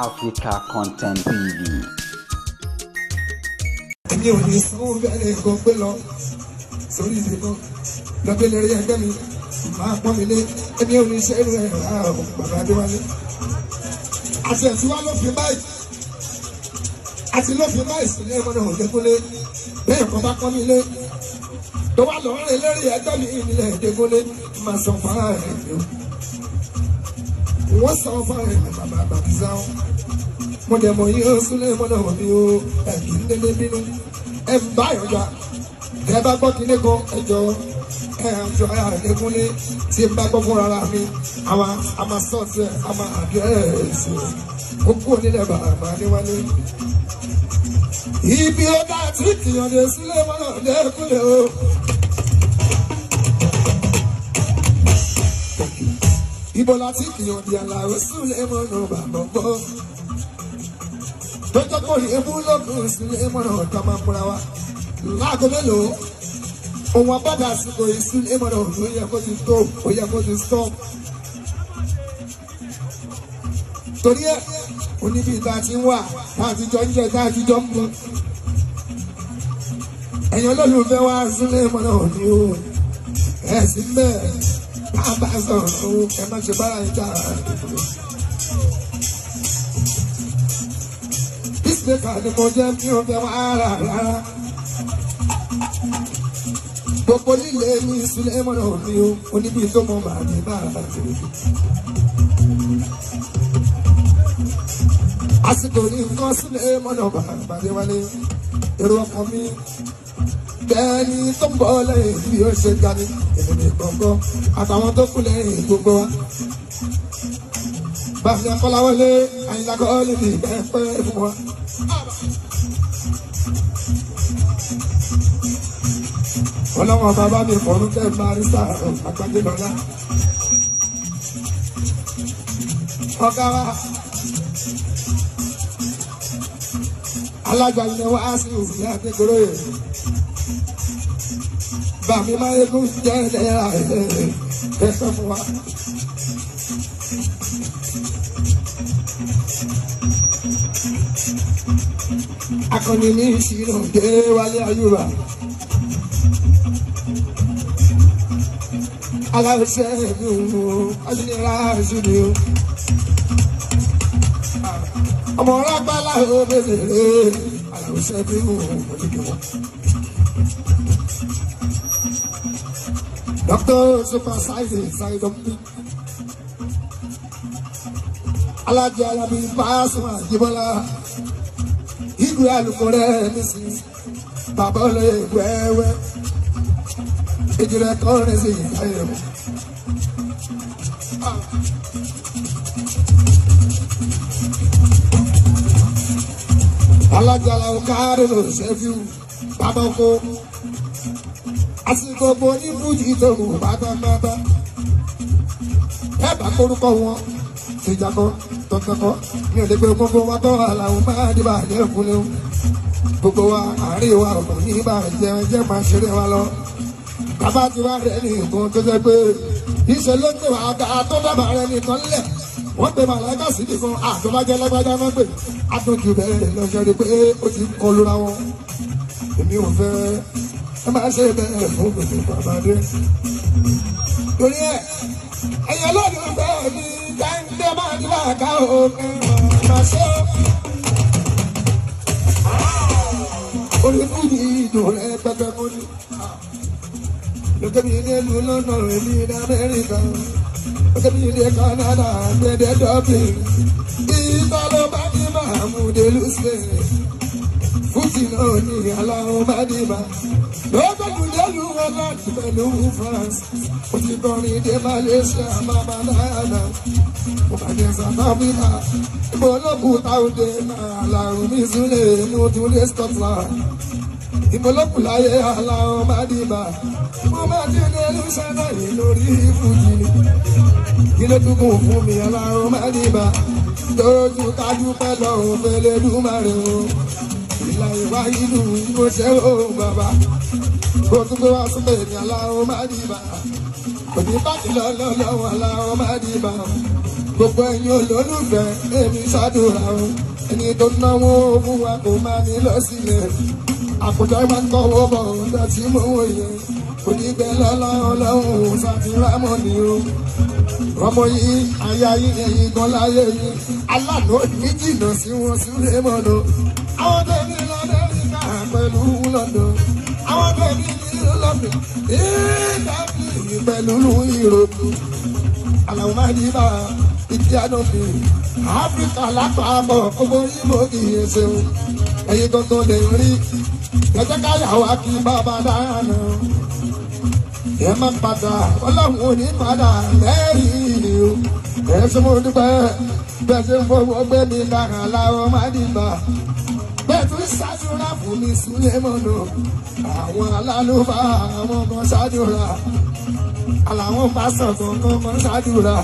Africa Content TV. Èmi ò ní sanwó bẹ́ẹ̀ kan gbé lọ sórí ibi kan lọ́gbẹ́ lérí ẹgbẹ́ mi máa pọ́n mi lé èmi ò ní ṣe irú ẹ̀ rárá o bàbá Adéwálé. Àti ẹ̀sìn wa ló fi báyìí àti ló fi báyìí sílé ọmọdé Òdekúnlé bẹ́ẹ̀ kan bá pọ́n mi lé tó wà lọ́rẹ́ lérí ẹgbẹ́ mi nílẹ̀ Òdekúnlé máa san fara ẹ̀ mi o. Wọ́n san fara ẹ̀ mi bàbá bàbá mo dẹ̀ mọ̀ yín ó súnlé mọ́nà mi o ẹ̀kí ń délé bínú ẹ̀ ń bá yọjà ẹ bá gbọ́ kíní kan ẹjọ́ ẹ àjọ ara rẹ̀ lẹ́kúnlé tí n bá gbọ́ fún ara mi àwa àmà sọ́ọ̀tì ẹ̀ àmà àdírẹ́sì ó kú onílẹ̀ bàbá níwálé. Ibi ó bá tí kìyànjú súnlé mọ́nà lẹ́kúnlé o. Ibo la ti kìyànjú àlàó súnlé mọ́nà bàbá gbọ́. Tọ́jọ́ kò rí ebú lókun sílé mọ́nà ọ̀tá máa múra wa. Láago mélòó, òun abọ́dà àsìkò ìsílé mọ́nà ó yẹ kó ti tó, ó yẹ kó ti stop. Torí ẹ̀, oníbi ìta ti ń wà, tá a ti jọ ń jẹ, tá a ti jọ ń mu. Ẹ̀yin olólùfẹ́ wa sílé mọ́nà òní o. Ẹ sì ń bẹ̀, tá a bá sọ̀rọ̀ o, ẹ má ṣe bára ìjà àdìgbò. Peacemaker ni mo jẹ́ mi ò fẹ́ wàhálà rárá. Gbogbo líle mi sílé mọ́nà mi o, oníbi tó mọ màá ní máa tèmi. Àsìkò ní nǹkan sílé mọ́nà bàbá Déwálé. Èrò ọkàn mi bẹ́ẹ̀ni tó ń bọ̀ lẹ́yìn bí ó ṣe ga ni èmi ní gbọ̀ngàn àtàwọn tó kù lẹ́yìn gbogbo wa. Bàbá Akọ́láwọlé Àyìnlá kọ́ lè fi bẹ́ẹ̀ pẹ́ fún wa. Ọlọ́wọ́n bàbá mi fọ̀rún kẹ́ barista àgbàdé lọ́la. Ọ̀gá wa alága ilẹ̀ wa sí òfin àdékòrò yẹn. Bàmí Máyégún jẹ́ ẹlẹ́ra ẹ̀ sọ fún wa. Akọni ní ìṣirò dé Wálé Ayúbà. Aláṣẹ mi ò ọdúnrún aṣọ mi ò. Ọmọ ọlọ́gbàlá ò bèbèrè aláṣẹ mi ò mọ̀lẹ́kẹ̀ wọn. Dr. Super Size Side of Me. Alájọ Alábí Pasuma Jíbọ́lá. Igwe alùpùpù rẹ̀ mi sí. Bàbá olóyè wẹ́wẹ́. Ìjìnlẹ̀ kọrin sí ìdáyẹ̀ mọ́. Alájàlá ọ̀kadà ló ṣẹ́fíù bàbá oko. Àsìkò bo ní fújì tó kù pátápátá. Ẹ bá kórúkọ wọn, tìjà kan, tọ̀tàn kan, mi ò lè pe gbogbo wa tọ́ àlàó máa dìbà lẹ́kùnlé o. Gbogbo wa àárín wa kò ní bá jẹun jẹ́ máa ṣeré wa lọ. Bàbá ti wá rẹ̀ ní nǹkan tó jẹ́ pé ìṣe ló ń pè wá ká tó dábàá rẹ̀ nìkan lẹ̀. Wọ́n pe màláìka sí nìkan àtọ́bájẹ́ lágbájá máa ń pè. Àtúntò bẹ́ẹ̀ lọ́jọ́ rí pé ó ti ń kọlu ra wọn. Èmi ò fẹ́ ẹ máa ṣe bẹ́ẹ̀ fún gbèsè bàbá dé. Torí ẹ̀ ẹ̀yàn lọ́dún bẹ́ẹ̀ ni dáńdé máa ń bá ká òkè máa ṣe. Orí fújì ìdùn rẹ̀ pẹ́pẹ́ mú ni. Lókè mi ní ìlú London, èmi ní Amẹ́ríkà. Lókè mi ní Canada, gbẹ̀dẹ̀ Dublin. Ìgbà ló bá ní Mahmood Eluse. Fújì náà ní aláwọ̀ bá dé bá. Lókè mi lẹ́lu Holland pẹ̀lú France. Ó ti kọrin dé Malaysia, bàbá dáadáa. Mo bá dé South Africa. Ibo olókùúta òde náà, àlàrun mi súnlẹ̀, mo tún dé Scotland. Ìmọ̀lọ́kùnláyé aláwọ̀ má dìbà. Mo máa ti ní ẹlúṣẹ́ náà yìí lórí fújì ni. Kí ló tún kún fún mi aláwọ̀ má dìbà. Lójú kájú pẹ́ lọ́hùn fẹ́lẹ́ dúmarè o. Ìlà ìwà ìlú mo ṣe o bàbá. Kó tún gbé wá súnmọ́ èmi aláwọ̀ má dìbà. Òní bá ti lọ lọ́wọ́ aláwọ̀ má dìbà. Gbogbo ẹ̀yin olólùfẹ́ èmi ṣàdúrà o. Ẹni tó náwó fún wa kò máa ní lọ sílẹ̀. Àkùjọ máa ń tọwọ́ bọ̀ ọ̀dà tí mo wò yẹn. Kò ní bẹ́ẹ̀ lọ́lá ọlọ́run ṣàtìlámọ̀ ni o. Ọmọ yìí, aya yìí, ẹ̀yin gan láyé yìí. Aláàánú ní jìnnà sí wọn sílé mọ́nà. Àwọn tó ní l'Amẹ́ríkà pẹ̀lú London. Àwọn tó ní London, Italy pẹ̀lú Europe. Àlàó máa ní bá ìdí àdóbi. Áfíríkà lápapọ̀ gbogbo Ìgbò kì í ṣeun. Ẹ̀yin gangan lè rí. Ẹ jẹ́ ká yà wá kí bàbá dáná. Ẹ má padà, ọlọ́run ò ní padà lẹ́yìn o. Ẹ ṣe mo dúpẹ́, bẹ́ẹ̀ ṣe ń fọwọ́ gbé mi lára láwọn má dìgbà. Bẹ́ẹ̀ tún ṣàdúrà fún mi sílé mọ́nà. Àwọn alálùfáà àwọn kan ṣàdúrà. Àlàwọn pásọ̀ kan kan ṣàdúrà.